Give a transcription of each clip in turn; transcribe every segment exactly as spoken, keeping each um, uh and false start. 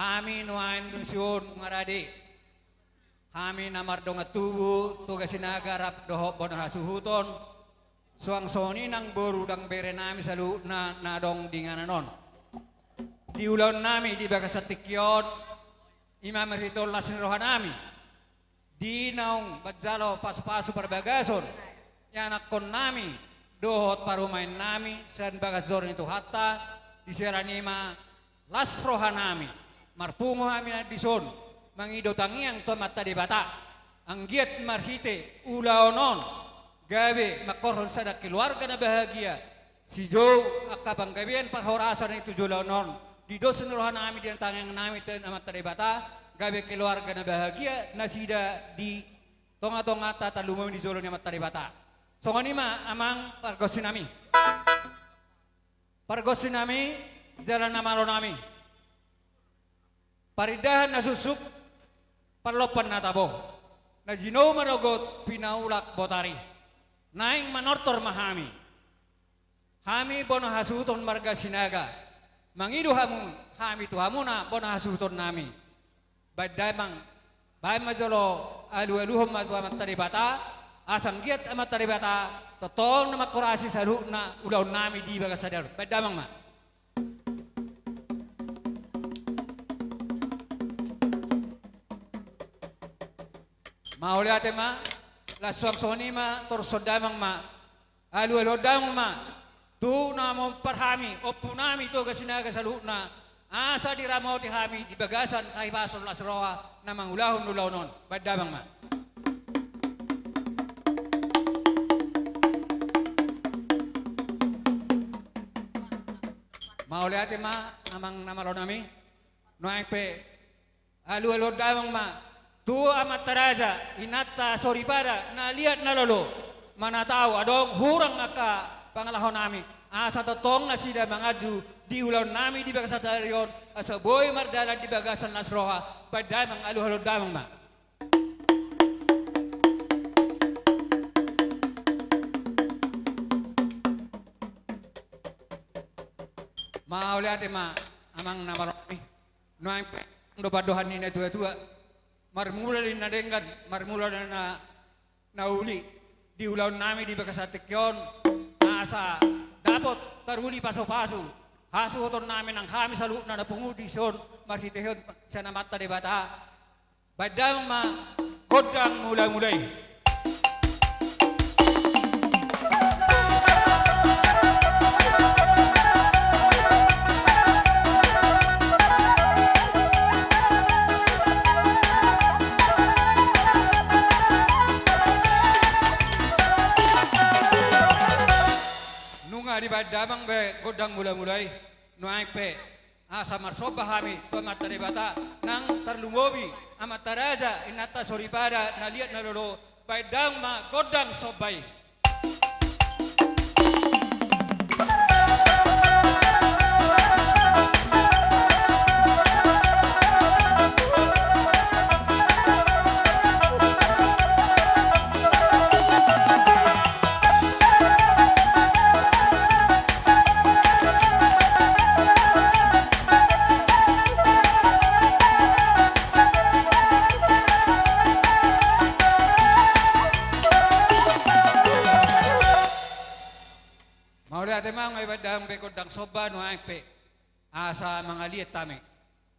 Hami nuaeng dison marade, hami na mardongan tubu Toga Sinaga rap dohot bona hasuhuton, suang songon i nang boru nang bere nami saluhutna na adong di inganan on. Di ulaon nami di bagasan tingki on, i ma marhite las ni roha nami di naung manjalo pasupasu parbagason ianakkon nami dohot parumaen nami sian bagas joro ni Tuhanta. Di siala ni i ma las roha nami, marpungu hami na dison mangido tangiang tu Amanta Debata, anggiat marhite ulaon on gabe mangkorhon sada keluarga na bahagia, sijou angka panggabean parhorasan i tu joloan on. Di dos ni roha nami, di tangiang nami tu Amanta Debata, gabe keluarga na bahagia nasida di tongatonganta, tarlumobi di jolo ni Amanta Debata. Songon i ma amang pargonsi nami. Pargonsi nami, jala na malo nami. Parindahan na suksuk, parlompan na tabo, na jinou manogot pinaulak botari. Naeng manortor ma hami, hami bona hasuhuton marga Sinaga, mangido hamu hami tu hamuna bona hasuhuton nami. Baen damang, baen ma jolo, alualuhon ma tu Amanta Debata, asa anggiat Amanta Debata tongtong na manghorasi saluhutna ulaon nami di bagasan sadari on. Baen damang ma. Mauliate ma. Laos suang songon i ma, torus damang ma, alualuhon damang ma tu na mamompar hami, ompu nami Toga Sinaga saluhutna, asa diramoti hami di bagasan hahipason, las roha na mangulahon ulaon on. Baen damang ma. Mauliate ma, amang na malo nami. Nuaeng pe alualuhon damang ma tu amanta raja, inanta soripada na liat na lolo, mana tau adong hurang angka pangalaho nami, asa tongtong nasida manganju di ulaon nami di bagasan sadari on, asa boi mardalan di bagasan las roha. Baen damang, alualuhon damang ma. Mauliate ma, amang na malo nami. Nuaeng pe do pandohan ni natuatua, marmula do na denggan, marmula do na, na uli di ulaon nami di bagasan tingki on, asa dapot taruli pasupasu hasuhuton nami nang hami saluhutna na pungu dison, marhitehon sian Amanta Debata. Baen damang ma gondang mulamula i. Nunga dibaen damang be gondang mulamula i, nuaeng pe asa marsomba hami tu Amanta Debata, nang tarlumobi amanta raja, inanta soripada na liat na lolo. Baen damang ma gondang somba i. Mauliate ma. Nunga dibaen damang be gondang somba, nuaeng pe asa mangaliat hami,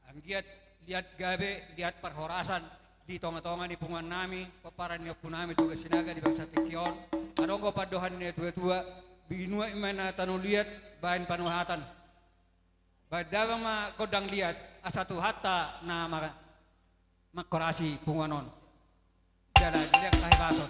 anggiat liat gabe, liat parhorasan di tongatonga ni punguan nami, pomparan ni ompu nami Toga Sinaga di bagasan tingki on. Adong do pandohan ni natuatua, binuat i ma na tano liat baen panuhatan. Baen damang ma gondang liat, asa Tuhanta na ma-, manghorasi punguan on. Jala dilehon hahipason.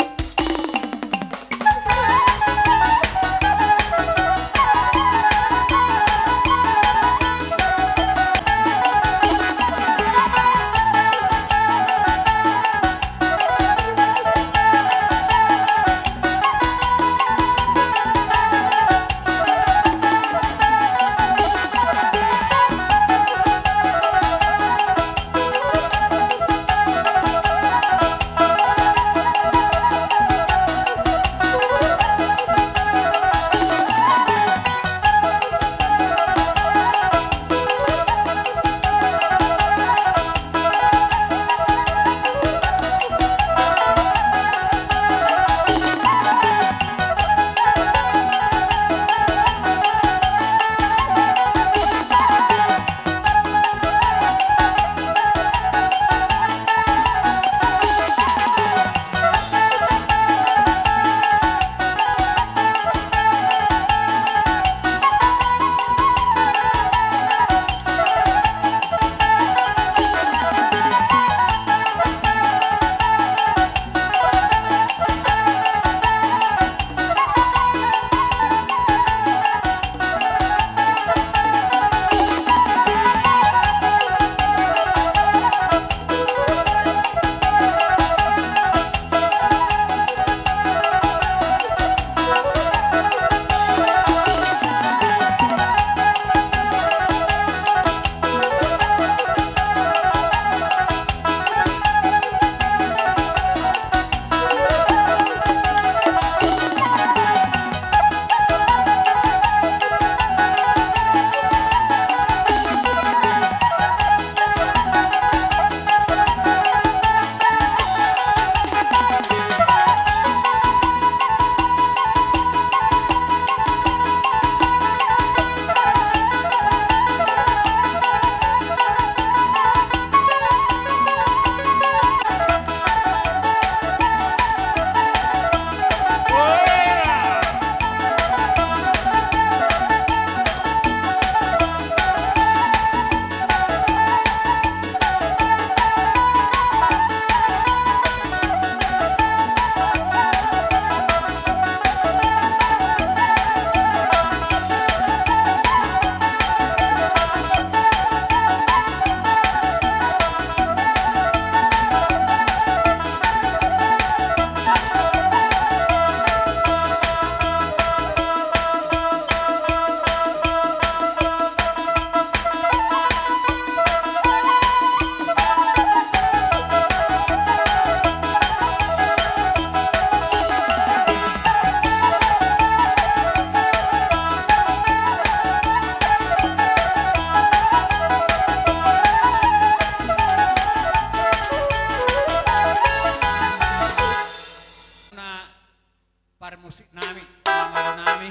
parmusik nami, na malo nami.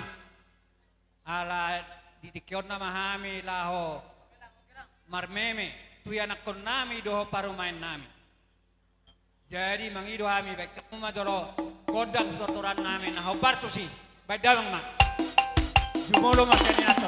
Ala di tingki on nama hami laho marmeme tu ianakkon nami dohot parumaen nami. Jadi mangido hami, baen hamu ma jolo gondang sitortoran nami na hombar tusi. Baen damang ma. Jumolo ma sian i na.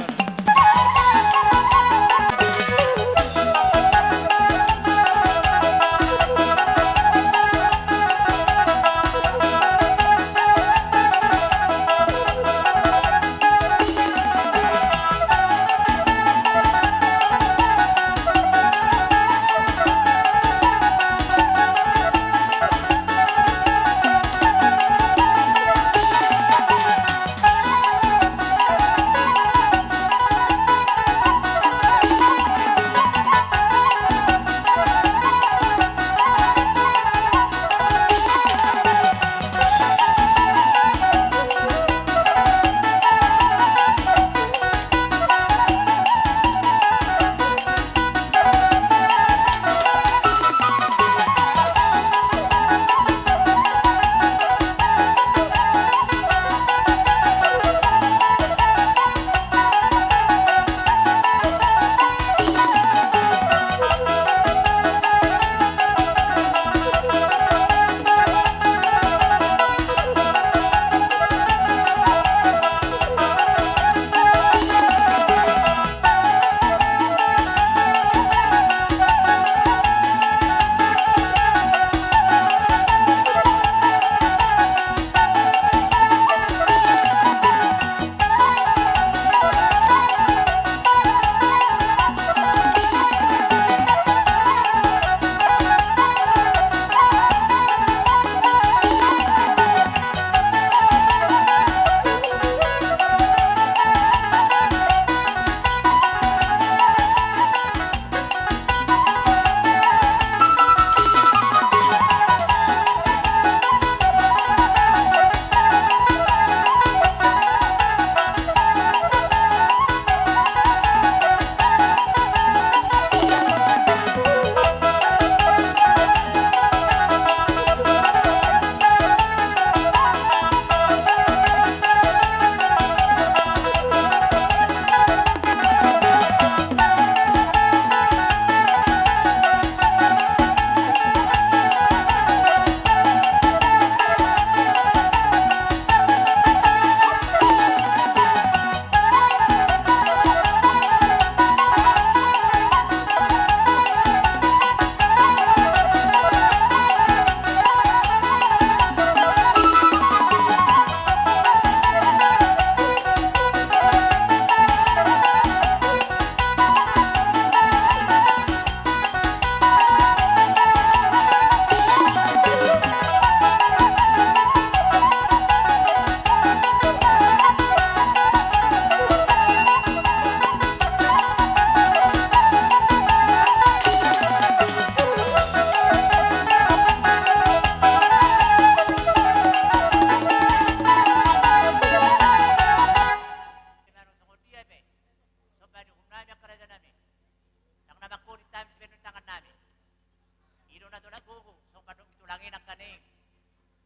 Songon dia pe somba ni uhum nami, angka raja nami. Ndang na mangkolit hami sibahen on tangan nami. I do na tolap gogo, songon pandok ni tulang i nangkaning.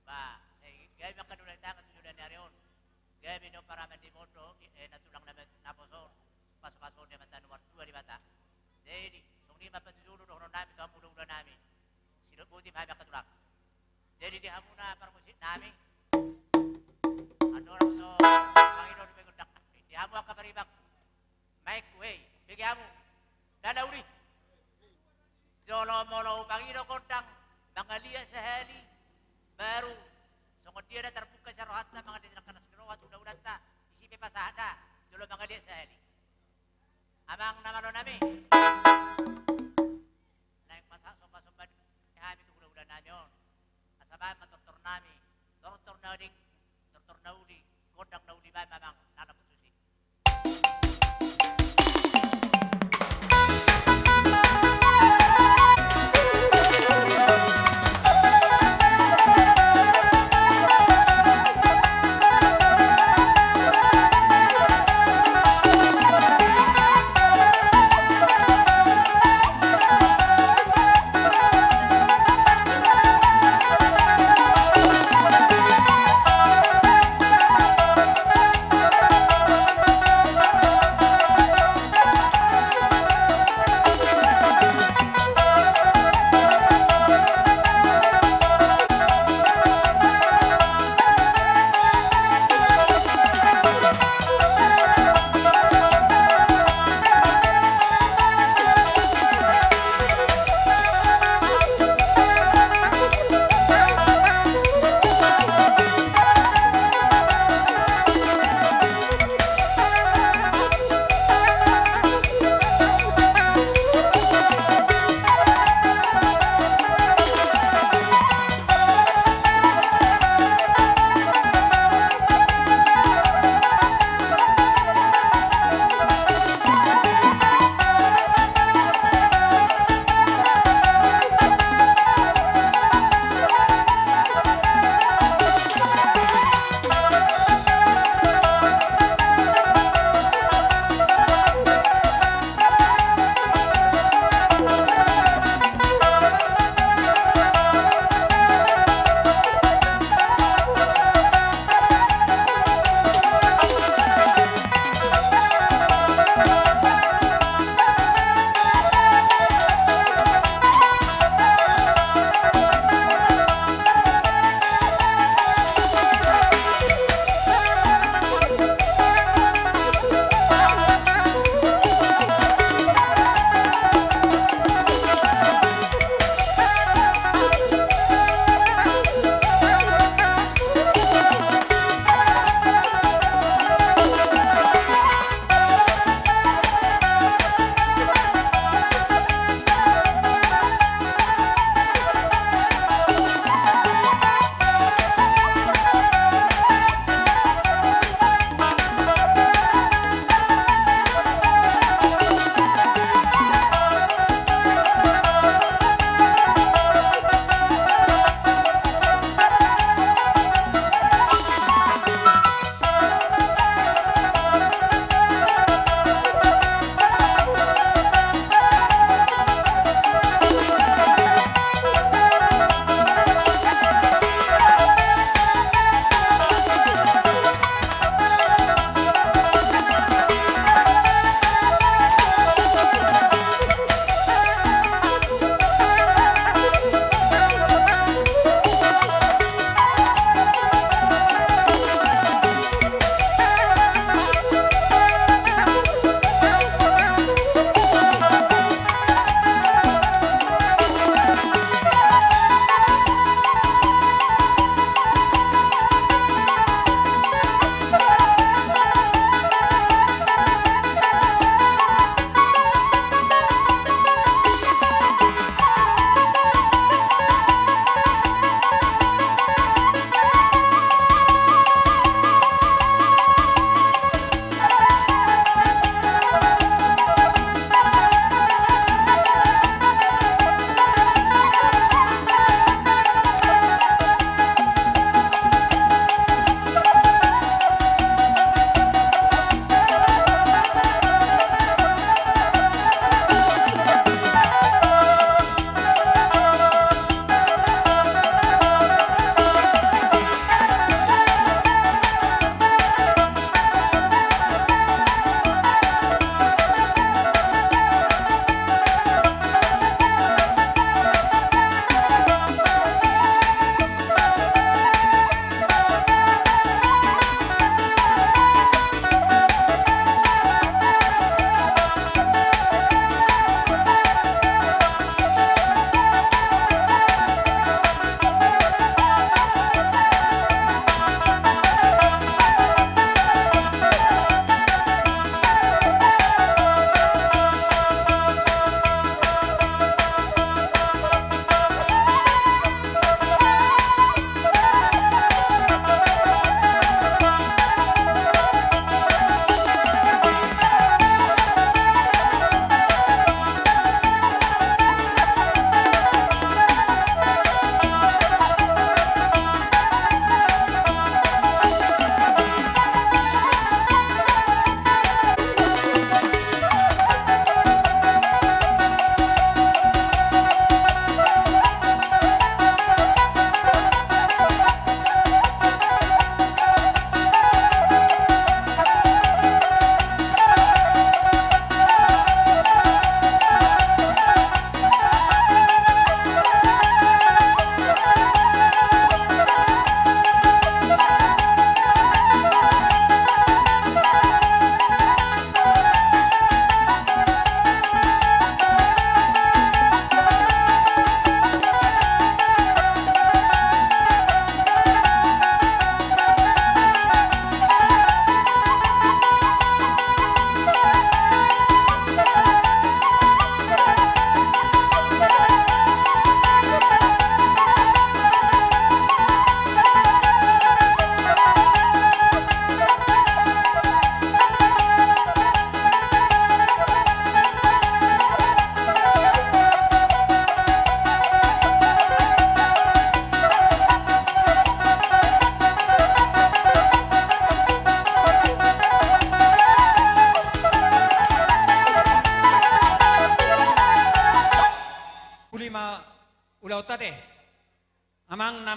Ba, sai gabe angka na ulaon tangan tu joloan ni ari on. Gabe ni on paraman ni mondok, eh, na tulang nami naposo on, pasu-pasu ni Amanta na martua Debata. Jadi songon i ma patuju dohonon nami tu hamu hula-hula nami. Sidok boti ma hami angka tulang. Jadi di hamu na parmusik nami, andorang so mangido dope gondang nami, di hamu angka paribang, maek, wei, bege hamu. Dala uli. Jolo molo hupangido gondang, mangaliat sahali, baru songon dia da tarbuka sian rohanta, mangaliat sian angka na so di roha tu hula-hulanta, disi pe pasahat da, jolo mangaliat sahali. Amang na malo nami. Naeng pasahat somba-somba ni hami tu hula-hula nami on. Asa baen ma tortor nami, tortor na ading, tortor na uli, gondang na uli, baen ma amang, na lampu susi.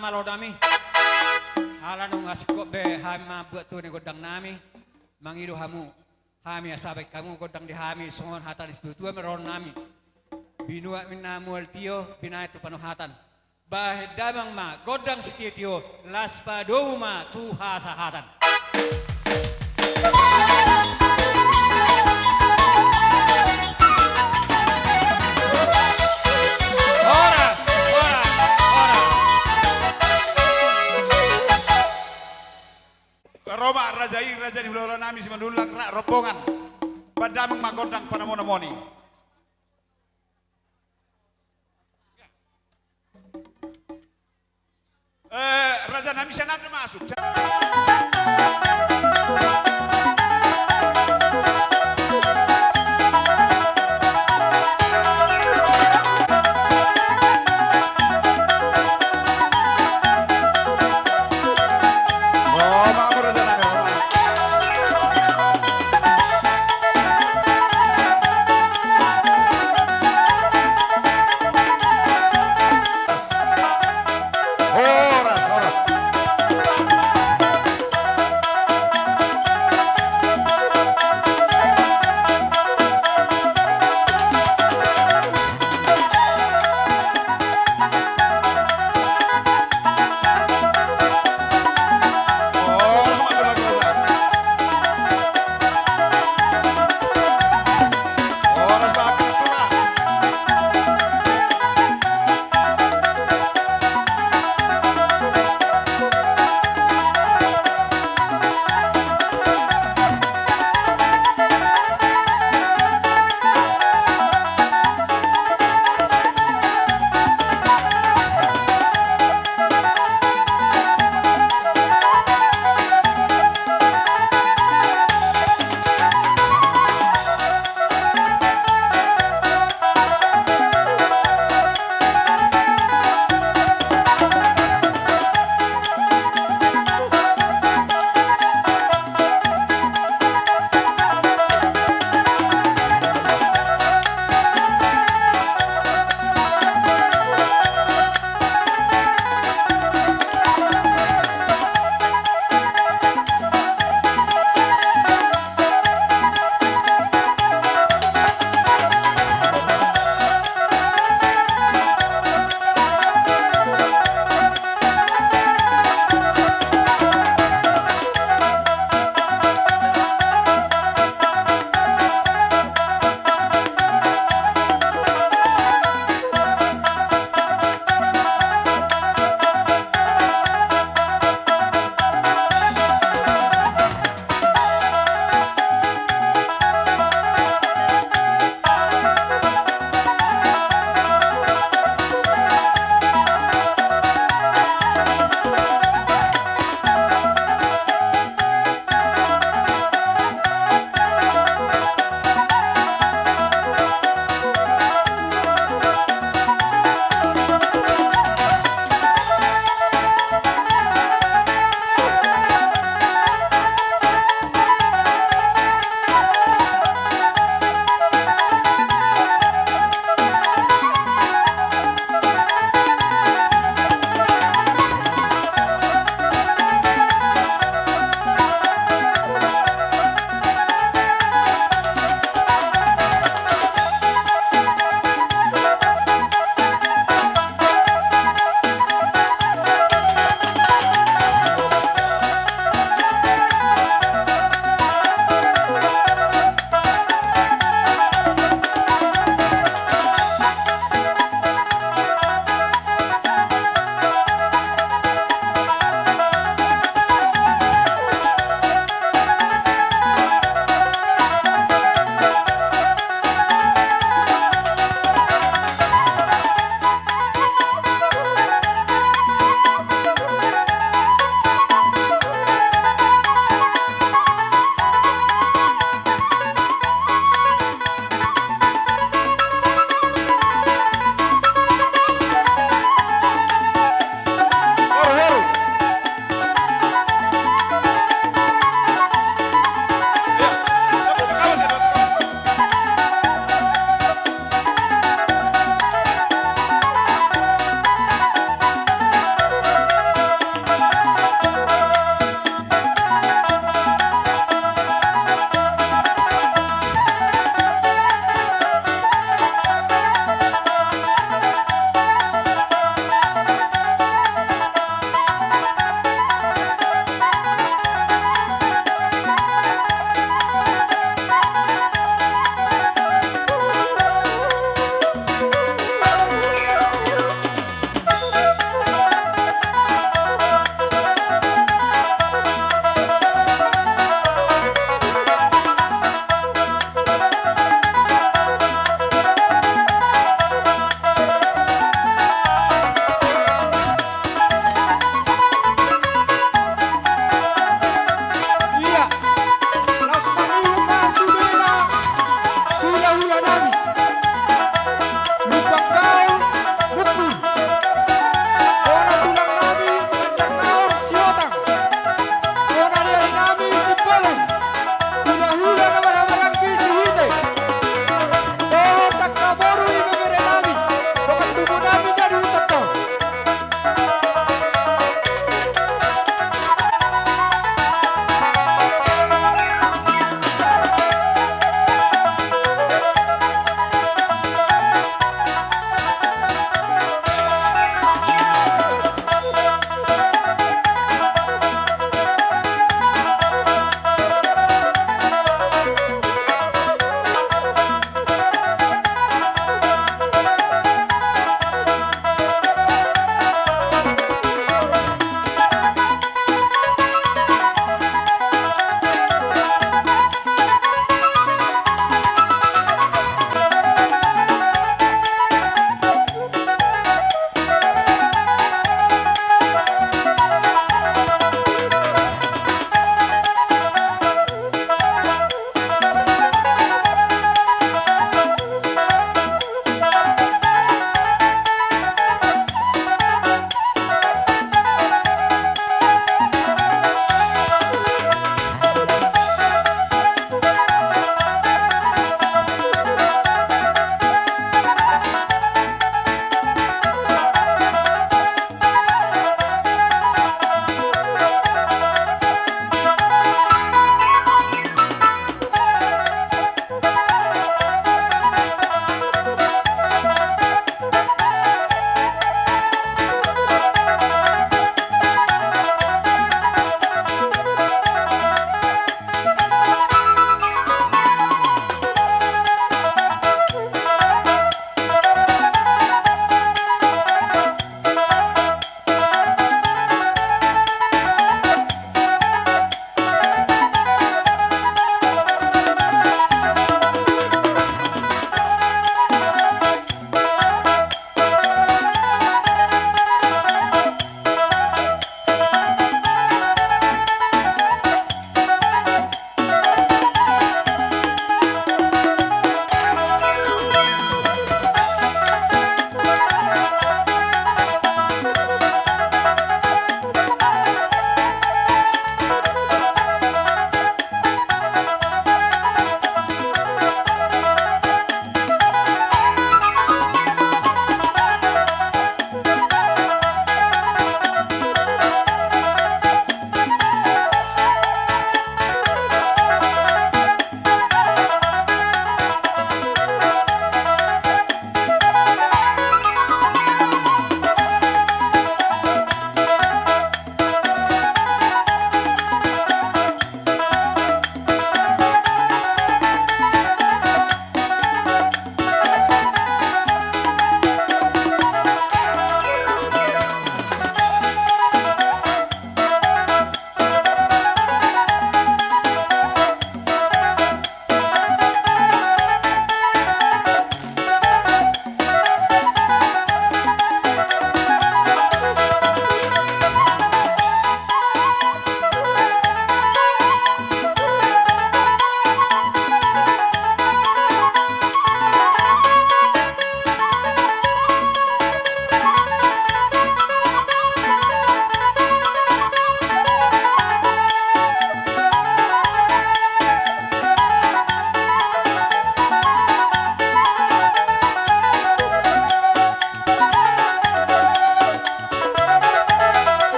Malo nami. Ala nunga singkop be hami mambuat tu ni gondang nami. Mangido hamu. Hami asa baen hamu gondang di hami songon hata ni situa-tua ma dohonon nami. Binuat ma ninna mual tio, binaen tu panuhatan. Bahen damang ma gondang sitio-tio, las padomu ma tu hasahatan. Horas, horas, horas. Ro ma raja i, raja ni hulahula nami Simanullang, rap rombongan. Bahen damang ma gondang panamonamon i. Eh, raja nami, sian an do masuk. Horas, horas.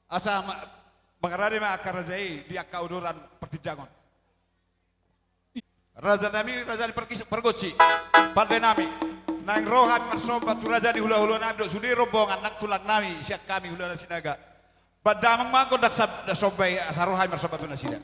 Asa ma-, mangarade ma angka raja i di angka uduran partinjangon. Raja nami, raja ni pargis-, pargonsi, pande nami, naeng ro hami marsomba tu raja ni hulahula nami dohot sude rombongan nang tulang nami sian hami hulahula Sinaga. Bahen damang ma anggo ndang sa-, ndang somba i, asa ro hami marsomba tu nasida.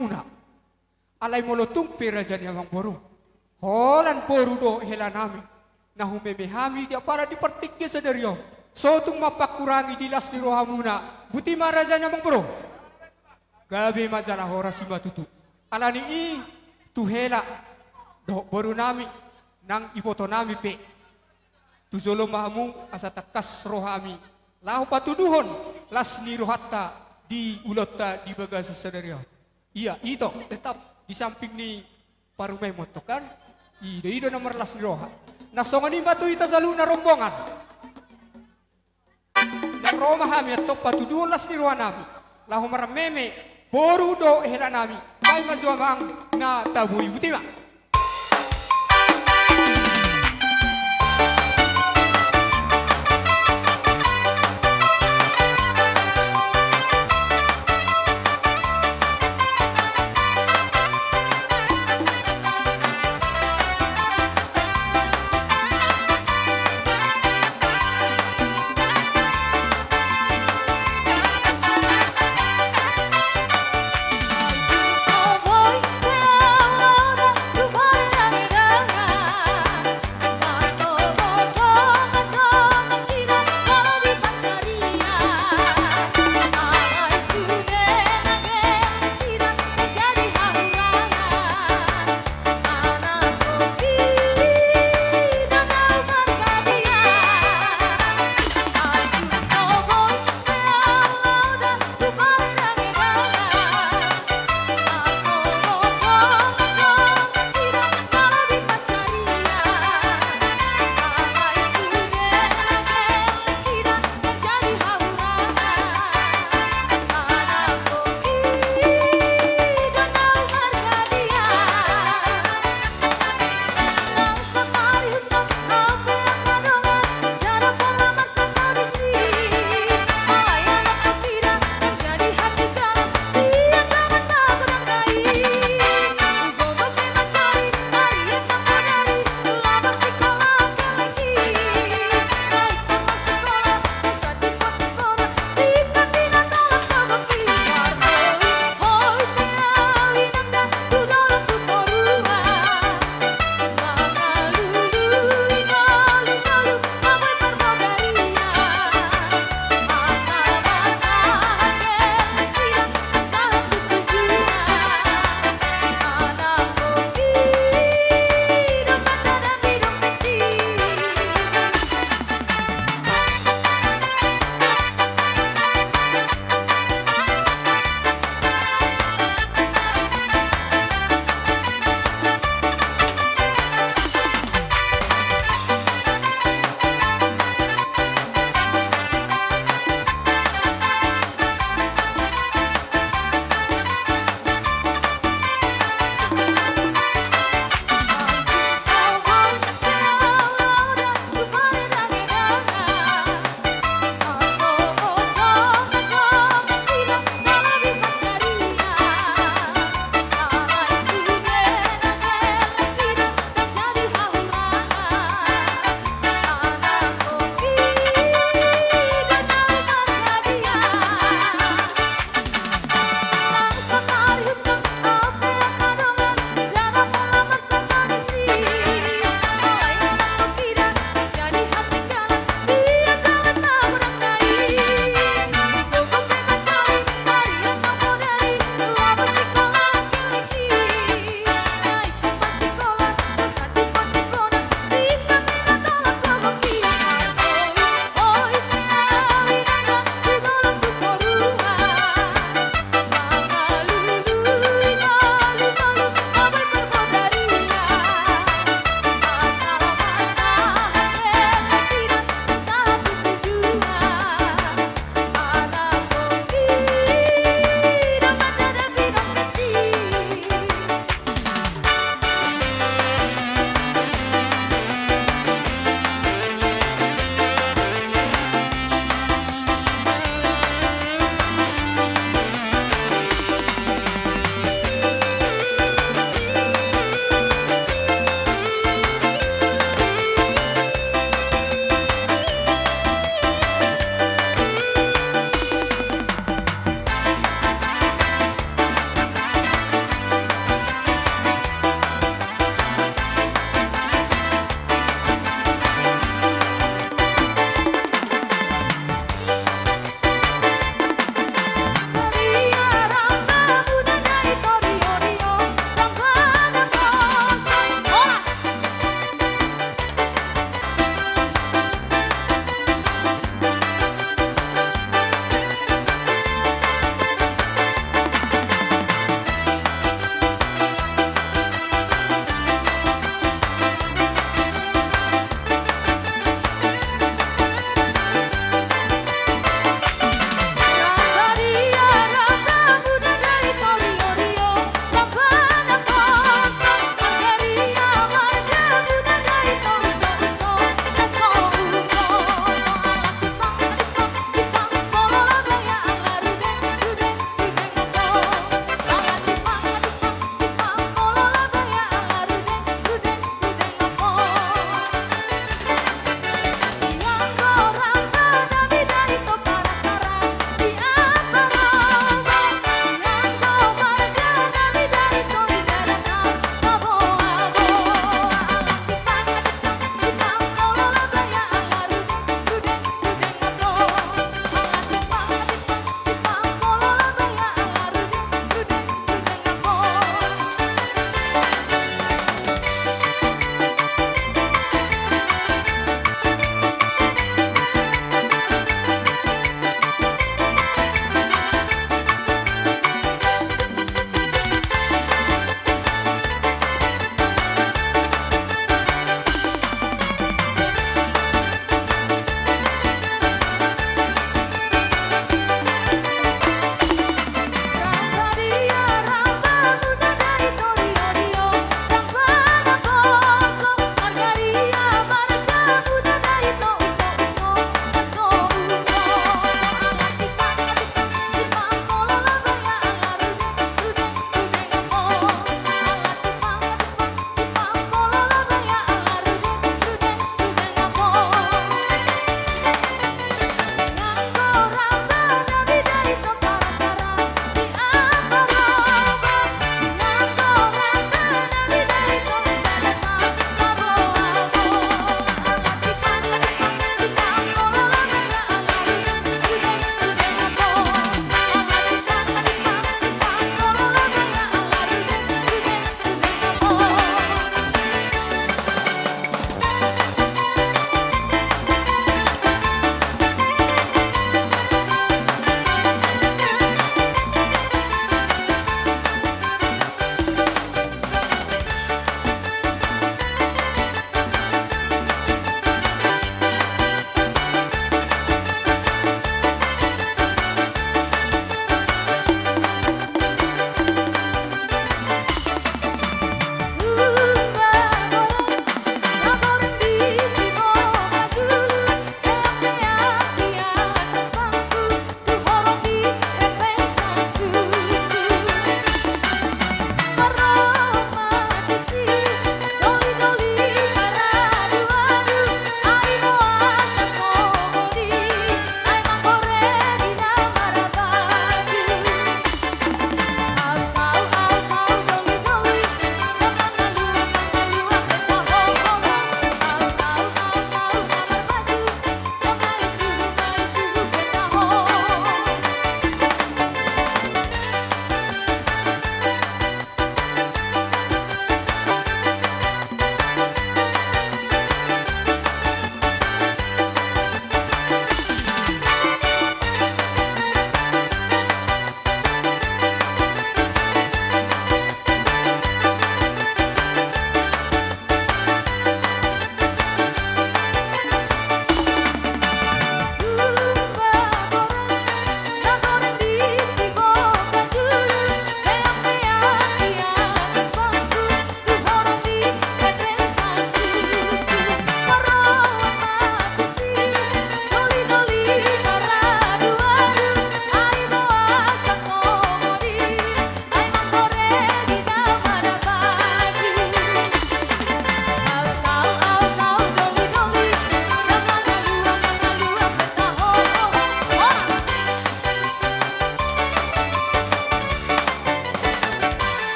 Muna. Alai molo tung pe raja ni amangboru, holan boru dohot hela nami na humeme hami di apala di partingkian sadari on, so tung mamangkurangi di las ni rohamuna. Botima raja ni amangboru. Gabe ma jala horas i ma tutu. Alani i, tu hela dohot boru nami nang iboto nami pe, tu jolo ma hamu asa tangkas ro hami laho patuduhon las ni rohanta di ulaonta di bagasan sadari on. Ia, ito, tetap di samping ni parumaenmu antong kan? I do, i do na marlas ni roha. Na songon i ma tu hita saluhutna rombongan. Naeng ro ma hami antong patuduhon las ni roha nami laho marmeme boru dohot hela nami. Bahen ma jo amang na taboi, botima.